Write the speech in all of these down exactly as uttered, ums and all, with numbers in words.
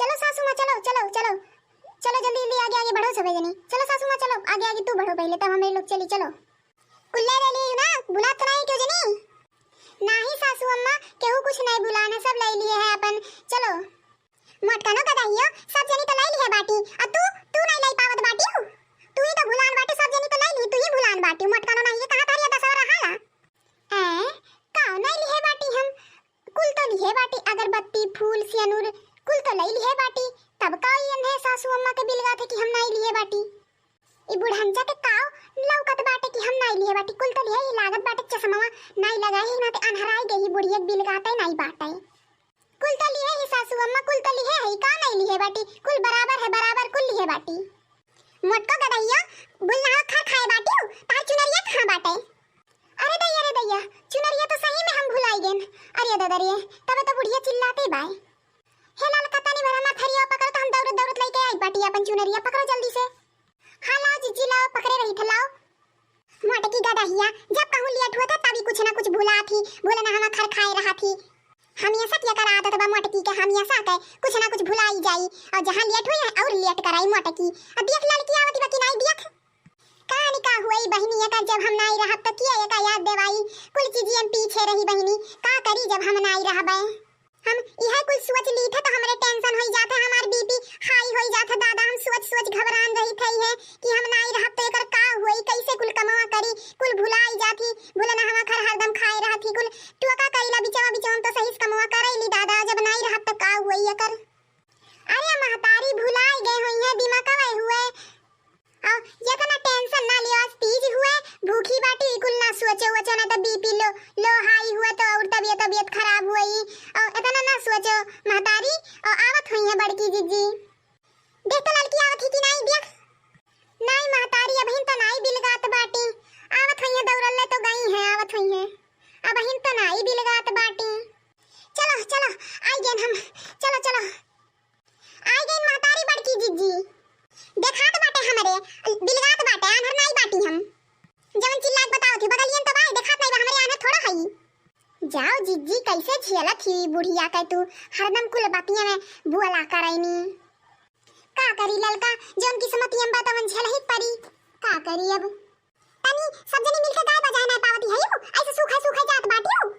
चलो सासू माँ, चलो, चलो, चलो, चलो जल्दी जल्दी आगे आगे बढ़ो सबै जनी। चलो सासू माँ, चलो आगे आगे तू बढ़ो पहिले, तब हमै लोग चली। चलो कुल लै लेली ना, भुलात तो नाहीं केहू जनी? नाहीं सासू अम्मा, केहू कुछ नाहीं भुलान है, सब लै लिहे है अपन। चलो। मोटकनो गदहियो, सब जनी तो लै लिहे बाटी, अ तू, तू नाहीं लै पावत बाटिउ। तू ही तो भुलान बाटी, सब जनी तो लै ली, तू ही भुलान बाटी। मोटकनो नाहीं, ये कहाँ तारी दसवा रहाला? ऐ, का नाहीं लिहे बाटी हम? कुल तो लिहे बाटी, अगरबत्ती, फूल, सेनुर, कुल तो लै लिहे बाटी। तब का ई अन्हे सासू अम्मा के बिलगात है कि हम नाहीं लिहे बाटी? ई बुढ़ंचा के काव लौकत बाटे कि हम नाहीं लिहे बाटी? कुल तो लिहे, ई लागत बाटे चश्मवा नाहीं लगाई है, ना ते अन्हराई गई, बुढ़िया के बिलगाते नाहीं बाटे। कुल तो लिहे ही सासू अम्मा, कुल तो लिहे ही, का नाहीं लिहे बाटी? कुल बराबर है, बराबर कुल लिहे बाटी। मोटको गदहिया, बुलनावा खर खाए बाटिउ, तार चुनरिया कहाँ बाटे? अरे दैया, अरे दैया, चुनरिया तो सही में हम भुलाई गेन। अरे दादा रे, तब तो बुढ़िया चिल्लाते बाय। हे ललका, तनी भर हमार थरिया पकड़, तो हम दौड़त दौड़त लइके आई बाटी अपन चुनरिया, पकड़ो जल्दी से। हाँ, लाओ जिज्जी, लाओ, पकड़े रही थे, लाओ। मोटकी गदहिया, जब कहूँ लेट हुआ था, तभी कुछ ना कुछ भुला थी, बोले ना हम खर खाए रहा थी। हमेशा के एकर आदत बा मोटकी के, हमेशा के कुछ ना कुछ भुलाई जाई, और जहाँ लेट हुई है और लेट कराई मोटकी। अब देख ललकी आवत बा कि नाहीं देख। का नी का हुई बहिनी, एकर जब हम नाहीं रहब तो किया एका याद देवाई, कुल चीजी हम पीछे रही बहिनी, का करी जब हम नाहीं रहबे। हम इहे कुल सोच ली थे तो हमरे tension होई जात है, हमार BP high होई जात है दादा। हम सोच सोच घबरान रही थे है कि हम नाहीं रहब तो एकर का होई, कैसे कुल कमवा करी, कुल भुलाई जात ही, भुलनहवा खर हरदम खाए रहत ही, कुल टोका करीला बिचवा बिचवा, हम तो सही से कमवा करैली दादा, जब नाहीं रहब तो का होई एकर। अरे महतारी भुलाई गए होई है, दिमागवा हुए। और इतना tension ना लियो, आज तीज हुए, भूखी बाटी, कुल ना सोचो वोचो, ना तो BP low, low high हुए तो और तबियत, तबियत खराब हुई। और इतना ना सोचो महतारी, और आवत हुई है बड़की जिज्जी। देख तो ललकी आवत ही कि नाहीं, देख। नाहीं महतारी, अबहिन तो नाहीं बिलगात बाटी, आवत हुई है, दौड़ल ले तो गई है, आवत हुई है, अबहिन तो नाहीं बिलगात बाटी। चलो, चलो, आई गेन हम, चलो, चलो। आई गई महतारी बड़की जिज्जी। देखात बाटे हमरे, बिलगात बाटे, आन्हर नाई बाटी हम। जवन चिल्ला के बतावत ही, बगलियन तो बाय, देखात नाई बा, हमरे आन्हर थोड़ा हई। जाओ जिज्जी, कैसे झेलत ही बुढ़िया के तू, हरदम कुल बतिया में बुअला करैनी। का करी ललका, जवन किस्मतिया में बा तवन झेलही परी। का करी अब? तनी सब जनी मिलके गाय बजाए नाई पावती हई, ऐसे सूखे सूखे जात बाटियो।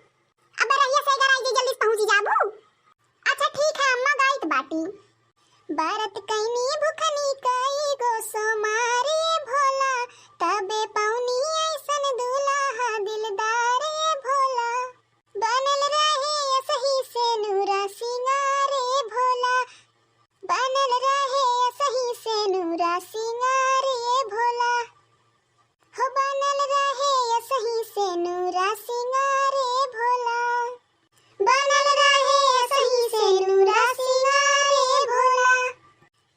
अब रहिया से गराई जे जल्दी से पहुँची जाबू। अच्छा ठीक है अम्मा, गाइत बाटी। बरत कैनी भुखनी कई गो सोमारे भोला, तबे पौनी ऐसन दुल्हा दिलदारे भोला। बनल रहे असही से नूरा सिंगारे भोला, बनल रहे असही से नूरा सिंगारे भोला। हो बनल रहे असही से नूरा सिंगारे भोला, बनल रहे असही से नूरा सिंगारे भोला।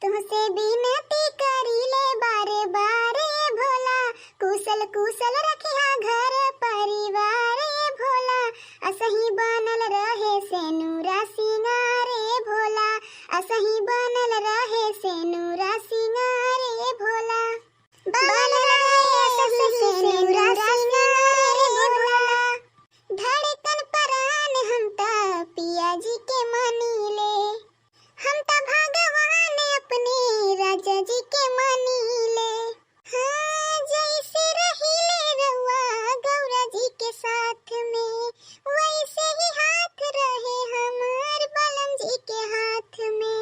तुहसे बिनती करीले बारे बारे भोला, कुशल कुशल रखिहा घर परिवारे भोला। असही बनल रहे से नूरा सिंगारे भोला, असही बनल रहे से नूरा सिंगारे भोला। बनल रहे सही से नूरा सिंगारे भोला। धड़कन परान हम त पिया जी के मानीले, हम त भगवान अपने राजा जी के मानीले। हाँ, जैसे रहिले रउआ गौरा जी के साथ में, वैसे ही हाथ रहे हमार बलम जी के हाथ में।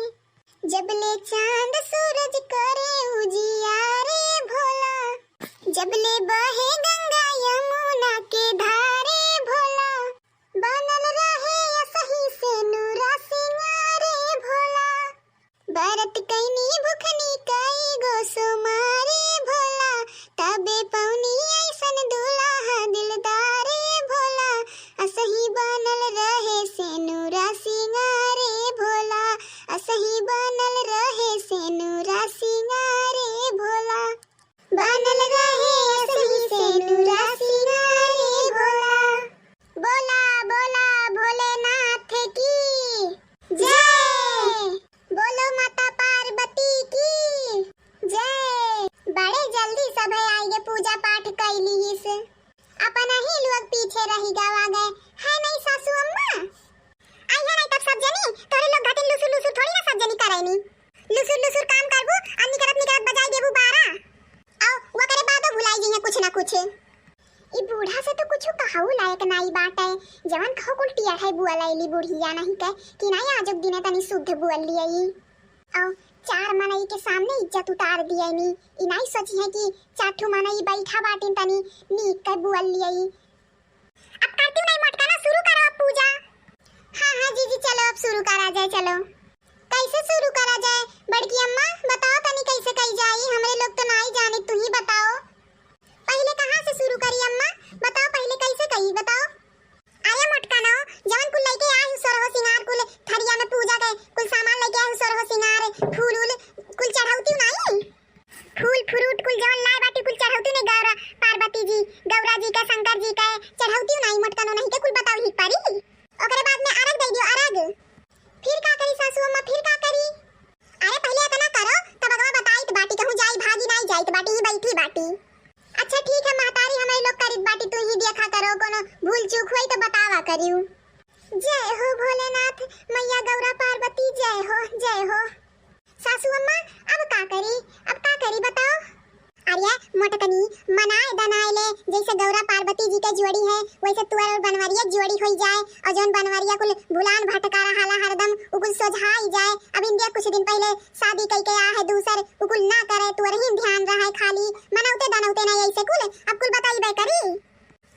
जबले चांद सूरज करे उजियारे भोला, जबले बहे गंगा यमुना के धारे भोला, बनल रहे असही से नूरा सिंगारे भोला। बरत कैनी भुखनी कई गो सोमारे भोला, तबे पौनी ऐसन दुल्हा दिलदारे भोला। असही बनल रहे से नूरा सिंगारे भोला, असही बनल रहे से नूरा सिंगारे भोला। बनल रहे असही से अउ लायक नाई बाटे, जवन कहो कुल टियर है बुअल अइली बुढ़िया नहीं के, कि नाई आजुक दिने तनी शुद्ध बुअल लियई। अउ चार मनई के सामने इज्जत उतार दियनी, ई नाई सोची है कि चार ठो मनई बैठा बाटिन तनी नीक के बुअल लियई। अब करती नहीं मोटका ना, शुरू करो अब पूजा। हाँ, हाँ, जीजी, चलो अब शुरू करा जाए, चलो। कैसे शुरू करा जाए? बड़की अम्मा, बताओ तनी कैसे कही जाई, हमरे लोग तो नाई जानी, तू ही बताओ। पहले कहाँ से शुरू करी अम्मा, बताओ पहले कैसे कही, बताओ। अरे मोटका नो, जवन कुल लेके आए हो सोरहो सिंगार, कुल थरिया में पूजा के कुल सामान लेके आए हो सोरहो सिंगार, फूल उल, कुल चढ़ौती नहीं? फूल फ्रूट कुल जवन लाए बाटी कुल चढ़ौती नहीं, गौरा पार्वती जी, गौरा जी का, शंकर जी का चढ़ौती नहीं, मोटका नो नहीं के कुल बताओ ही पारी। ओकरे बाद में अरग दे दियो, अरग। फिर का करी सासू अम्मा, फिर का करी? अरे पहले इतना करो, तब अगवा बताइत बाटी, कहूँ जाई भागी नाई जाइत बाटी, ही बैठी बाटी। अच्छा ठीक है महतारी, हमरे लोग करित बाटी, तू ही देखा करो, कोनो भूल चूक हुई तो बतावा करियो। जय हो भोलेनाथ, मैया गौरा पार्वती, जय हो, जय हो। सासू अम्मा, अब का करी, अब का करी बताओ? अरे मोटकनी, मनाए दनाए ले, जैसे गौरा पार्वती जी के जोड़ी है, वैसे तुअर और बनवरिया जोड़ी होई जाए, और जौन बनवरिया कुल भुलान भटका रहाला हरदम, उ कुल सोझाई जाए। अब इंडिया कुछ दिन पहले शादी कई के आ है दूसर, उ कुल ना करे, तुअर ही ध्यान रहे खाली, मनौते दनौते नहीं ऐसे कुल, अब कुल बताइबे करी।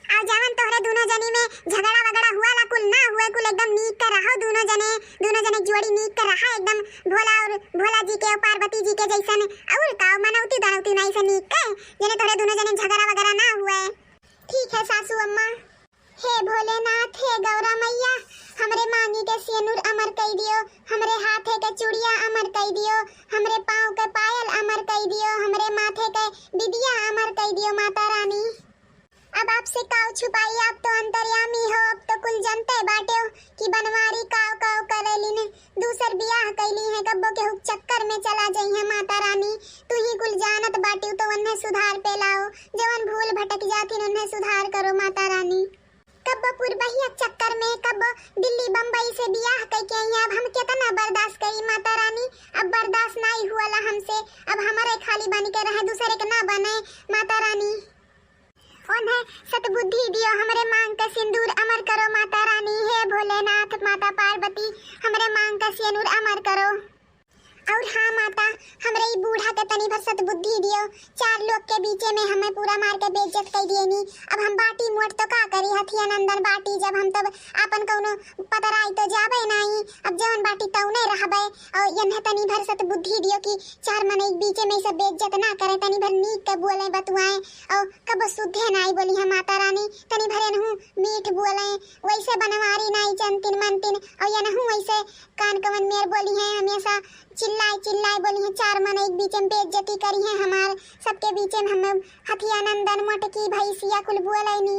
और जवन तोहरे दोनों जनी में झगड़ा वगड़ा हुआ ला कुल ना हुए, कुल एकदम नीक के रहो दोनों जने, दोनों जने जोड़ी नीक के रहा एकदम भोला और भोला जी के और पार्वती जी के जैसन। और का मनौती दनौती नहीं से नीक के, जने तोहरे दोनों जने झगड़ा वगैरह ना हुए। ठीक है सासू अम्मा। हे भोलेनाथ, हे गौरा मैया, हमरे मांगी के सेनुर अमर कई दियो, हमरे हाथे के चूड़िया अमर कई दियो, हमरे पाँव के पायल अमर कई दियो, हमरे माथे के बिदिया अमर कई दियो माता रानी। अब आपसे काव छुपाई, आप तो अंतर्यामी हो, अब तो कुल जनते बाटेव कि बनवारी काव काव करेलिन, दूसर बियाह कैली हैं, कब्बो केहू चक्कर में चला जइहें माता रानी। तू ही कुल जानत बाटिव तो उन्हें सुधार पे लाओ, जवन भूल भटक जाथिन उन्हें सुधार करो माता रानी। कब्बो पुरबहिया चक्कर में, कब्बो दिल्ली बम्बई से बियाह कई के आई हैं, अब हम केतना बर्दाश्त करी माता रानी, अब बर्दाश्त नाई हुअला हमसे, अब हमरे खाली बन के रहे, दूसरे के ना बने माता रानी। ओन्हे सतबुद्धि दियो, हमरे मांग के सिंदूर अमर करो माता रानी। हे भोलेनाथ, माता पार्वती, हमरे मांग के सेनुर अमर करो। और हाँ माता, हमरे ई बूढ़ा के तनी भर सतबुद्धि दियो, चार लोग के बीचे में हमें पूरा मार के बेइज्जत कर दिए नी। अब हम बाटी मोट तो का करी, हथिया नंदन बाटी, जब हम तब आपन कौनो पतराई तो जाबे नाई। अब जवन बाटी तौने रहबे, और यन्हे तनी भर सतबुद्धि दियो कि चार मनई के बीचे में ई सब बेइज्जत ना करे, तनी भर नीक के बोले बतुआए, और कबो शुद्धे नाई बोली है माता रानी, तनी भर एनहू मीठ बोले, वैसे बनवारी नाई चनतिन मनतिन, और यनहू वैसे कान कवन मेर बोली है, हमेशा चिल्लाए चिल्लाए बोली है, चार मनई के बीचे में बेइज्जती करी है हमार, सबके बीचे में हमें हथिया नंदन मोटकी भैंसिया कुल बोले नी।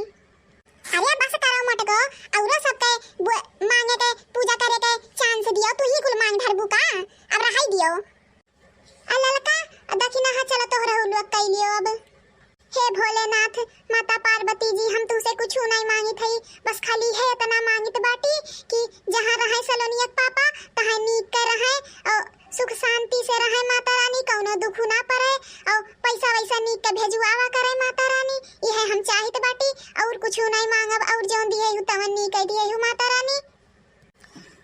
अरे बस करो मोटको, औरो सबके बो-, मांगे के पूजा करे के chance दियो, तू ही कुल मांग धरबू का? अब रहाई दियो। आ ललका, आ दखिना हा चलो तोहरा लोग कई लियो अब। हे भोलेनाथ, माता पार्वती जी, हम तुमसे कुछ नहीं मांगित हई, बस खाली है इतना मांगित बाटी कि जहाँ रहे सलोनिया के पापा, तहाँ नीक के रहे और सुख शांति से रहे माता रानी, कौनो दुख ना पड़े और पैसा वैसा नीक के भेजुआवा करे माता रानी, यह हम चाहित बाटी, और कुछ नहीं मांगब, और जौन दिए हु तवन नीक के दिए हु माता रानी।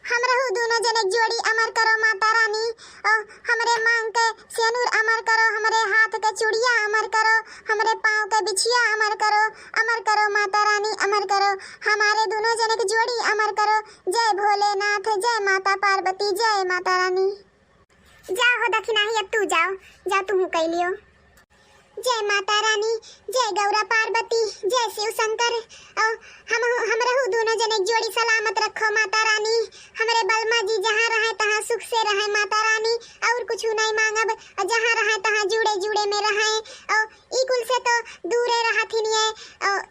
हमरहू दोनों जने के जोड़ी अमर करो माता रानी, और हमरे मांग के सेनुर अमर करो, हमरे हाथ के चूड़िया अमर करो, हमरे पाँव के बिछिया अमर करो, अमर करो माता रानी, अमर करो, हमारे दोनों जने के जोड़ी अमर करो। जय भोलेनाथ, जय माता पार्वती, जय माता रानी। जा हो दखिनाही, अब तू जाओ, जा तू कई लियो। जय माता रानी, जय गौरा पार्वती, जय शिव शंकर। और हम, हमरहू दोनों जने के जोड़ी सलामत रखो माता रानी। हमरे बलमा जी जहाँ रहे तहाँ सुख से रहे माता रानी, और कुछ नहीं मांगब। और जहाँ रहे तहाँ जुड़े जुड़े में रहे, और ई कुल से तो दूरे रहथिन ये, और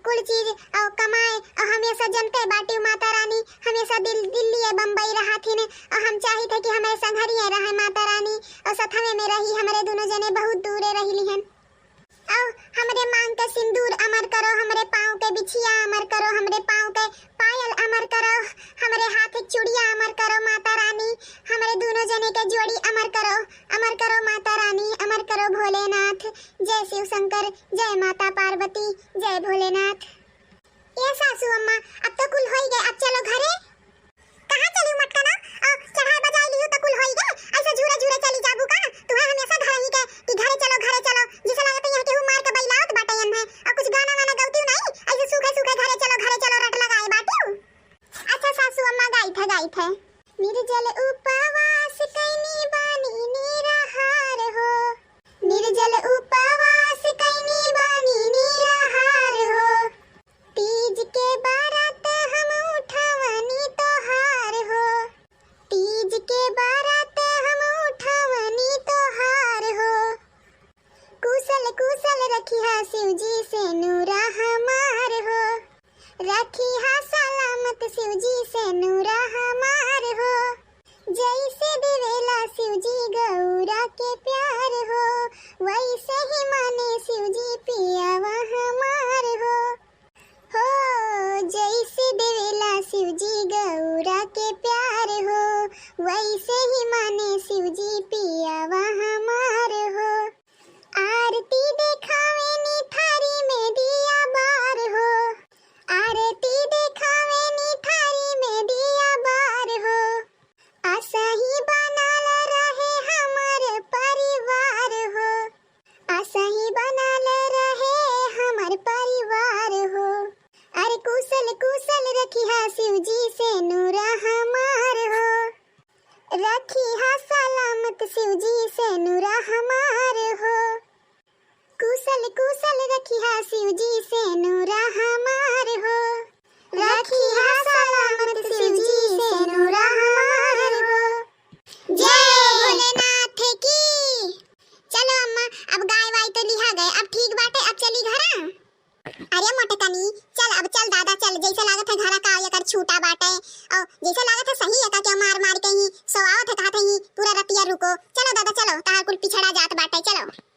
कुल चीज और कमाए, और हमेशा जनते बाटिउ माता रानी, हमेशा दिल, दिल्ली या बम्बई रहथिन, और हम चाहित है कि हमरे संघरिये रहे माता रानी, और सथवे में रही, हमरे दोनों जने बहुत दूरे रही लिहन। और हमरे मांग के सिंदूर अमर करो, हमरे पाँव के बिछिया अमर करो, हमरे पाँव के पायल अमर करो, हमरे हाथ के चूड़िया अमर करो माता रानी, हमरे दोनों जने के जोड़ी अमर करो, अमर करो माता रानी, अमर करो भोलेनाथ। जय शिव शंकर, जय माता पार्वती, जय भोलेनाथ। ए सासू अम्मा, अब तो कुल होई गए, अब चलो घरे। कहाँ चली मटकना? आ, चढ़ाई बजाई लियो तो कुल होई गए, ऐसे झूरे झूरे चली जाबू का? तुहे हमेशा घर ही के कि घरे चलो, घरे चलो, जैसे लागत है यहाँ केहू मार के बैलावत बाटे एन्हे। और कुछ गाना वाना गौती नहीं, ऐसे सूखे सूखे घरे चलो, घरे चलो रट लगाए बाटू। अच्छा सासू अम्मा, गाई थे, गाई थे। निर्जल उपवास कैनी बानी निराहार हो, निर्जल उपवास कैनी बानी निराहार हो। तीज के बरत हम उठवनी तोहार हो, तीज के बरत हम उठवनी तोहार हो। कुशल कुशल रखिहा शिव जी से नूरा हमार हो, रखिहा सलामत शिव जी से नूरा हमार हो। जैसे देवेला शिव जी गौरा के प्यार हो, वैसे ही माने शिव जी पियावा हमार हो। हो, जैसे देवेला शिव जी गौरा के प्यार हो, वैसे ही माने शिव जी पियावा हमार हो। आरती देखावे नी थारी में दिया बार हो, आरती देखावे नी थारी में दिया बार हो। असही बनल रहे हमर परिवार हो, असही बनल रहे हमर परिवार हो। अरे कुशल कुशल रखिहा शिव जी से नूरा हमार हो, रखिहा सलामत शिव जी से नूरा हमार हो। कुशल कुशल रखिहा शिव जी से नूरा हमार हो, रखिहा सलामत शिव जी से नूरा हमार हो। जय भोलेनाथ की। चलो अम्मा, अब गाय वाय तो लिहा गए, अब ठीक बाटे, अब चली घरा। अरे मोटकनी, चल अब चल दादा चल, जैसे लागत है घरा का एकर छूटा बाटे, और जैसे लागत है सही एका के मार मार के ही सोआवत है, कहत है ही पूरा रतिया रुको। चलो दादा चलो, तहार कुल पिछड़ा जात बाटे, चलो।